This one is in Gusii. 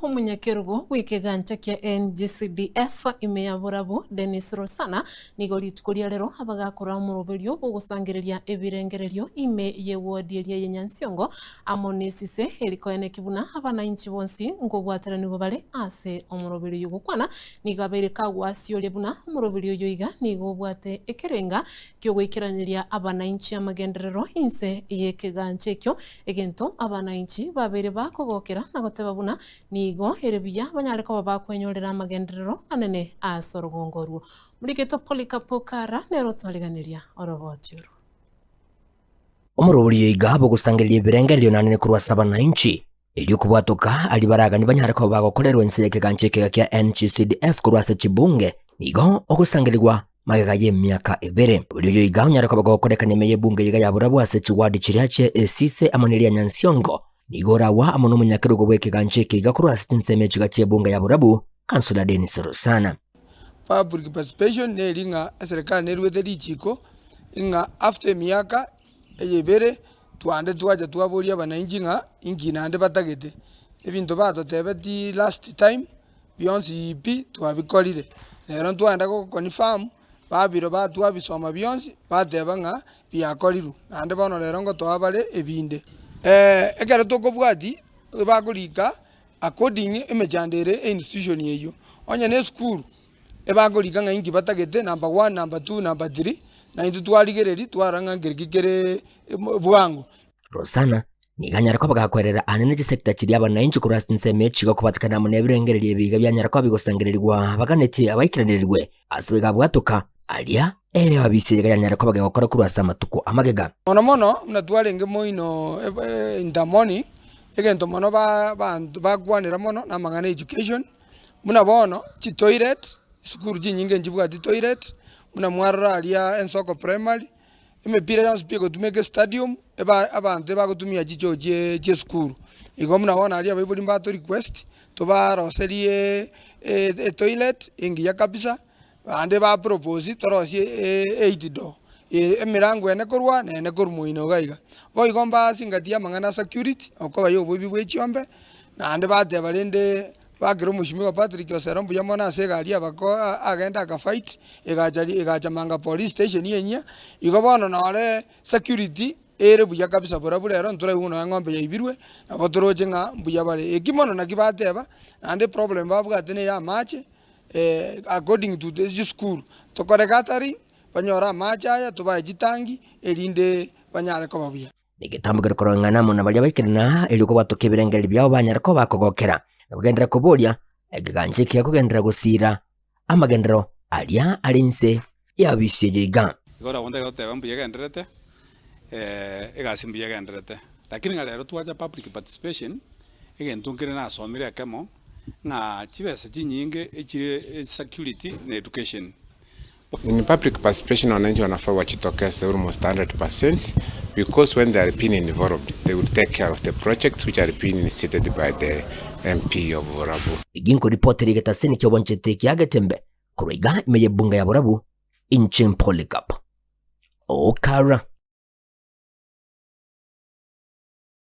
Omonyakerogo bw'ekegancha kia NGCDF ime ya Borabu, Dennis Rosana, nigo rituko ria rero abagakora omoroberio bw'ogosangereria ebirengererio ime y'ewodi eria ye Nyansiongo amo nesise erikoeneki buna abanainchi bonsi nkobwateranigwa bare ase omoroberio oyio gokwana nigo abeire kagwasioria buna omoroberio oyo iga nigo obwate ekerenga kiogoikeraneria abanainchi amagenderero inse y'ekegancha ekio Egento abanainchi babeire bakogokera na goteba buna nigo ere buya banyare koba bakwenyorera amagenderero anene ase orogongo orwo. Morigeto Polycarp Kara nere otwariganiria oroboti orwo. Omorobori oiga bogosangereria ebirengererio nanene korwa ase abanainchi, erio kobwatoka aria baragani banyare koba bagokorerwa inse y'ekegancha ekega kia NGCDF korwa ase chibunge, nigo ogosangererigwa Magega y'emiaka ebere, oria oyo iga onyare koba gokorekana ime y'ebunge iga ya Borabu ase chiwadi chiria chie Esise amo neria Nyansiongo, nigo oragwa amo nomonyakerogo bw'ekegancha eke iga korwa ase chinsemo echiga chi'ebunge ya Borabu, Councillor Dennis Rosana. Public participation neri ng'a eserekari neruete richiko ng'a after emiaka eye ebere twande twacha twaboria abananchi ng'a inki naende batagete. Ebinto batotebeti last time. Bionsi pi twabikorire. Rero ntwagenda go confirm, babiro ba twabisoma bionsi, bateba ng'a biakorirwe, naende bono rero ngotoa bare ebinde. Ekero tokobwatia, ebakorika according emechando ere einstitution eywo, onye na esukuru, ebakorika ng'a inki batagete number one, number two, number three, na intwe twarigereria twarora ng'a nkereki kere bwango. Rosana nigo anyare koba gakwerera aane ne chisecta chiria abanainchi korwa ase chinsemo echi gokobatekana amo nebirengererio ebi iga bianyara koba bigosangererigwa baganetie abaikeranerigwe ase boigo abwatoka aria ere ababisia iga yanyare koba gegokora korwa ase amatuko amagega. Mono mono buna twarenge moino in the morning, egento mono ba abanto bakwanera mono namang'ana education, buna bono chitoilet, chisukuru chinyinge nchibwati toilet, buna mwarora aria Ensoko primary, Emepira yonsi pi egotumeka estadium, eba abanto ebagotumia chichoo chie chiesukuru. Igo buna bono aria abaibori mbato request, tobaroserie etoilet engiya kabisa, naende ba propose torosie eight door, emerango ene korwa na ene korwa moino iga iga. Boigo mbasingatie amang'ana a security, okoba ya oboibi bwe chiombe, naende bateba rende Bakera omoshimiwa Patrick Osero mbuya mono ase egari abako agenda aka fight egacha egacha Manga police station enyia, igo bono nore security ere buya kabisa barabwo rero ntoraigwe nonya eng'ombe yaibirwe, nabo toroche ng'a mbuya bare. Eki mono naki bateba, naende eproblem babwate na eya amache according to the chisukuru, tokore gathering, banyore amache aya tobae chitangi erinde banyare koba buya. Negetambo keria koreng'ana amo na baria baikerana erio kobwatoka ebirengererio biabo banyare koba bakogokera, na kogenderera koboria, ekegancha ekiya kogenderera gosiira amagenderero aria are inse y'abisi eye iga. Igo nabo ntagete goteba mbuya egendererete, egasi mbuya egendererete. Lakini ng'a rero twacha public participation, egento nkere nasomire ekemo, ng'a chibesa chinyinge echire security na education. In public participation wananchi wanafaa wajitokeze almost 100% because when they are being involved they will take care of the projects which are being initiated by the MP of Borabu. Egi nkoripotera egetaseni ki'obwanchete kia Getembe korwa iga ime y'ebunga ya Borabu, inche Polycarp Okara.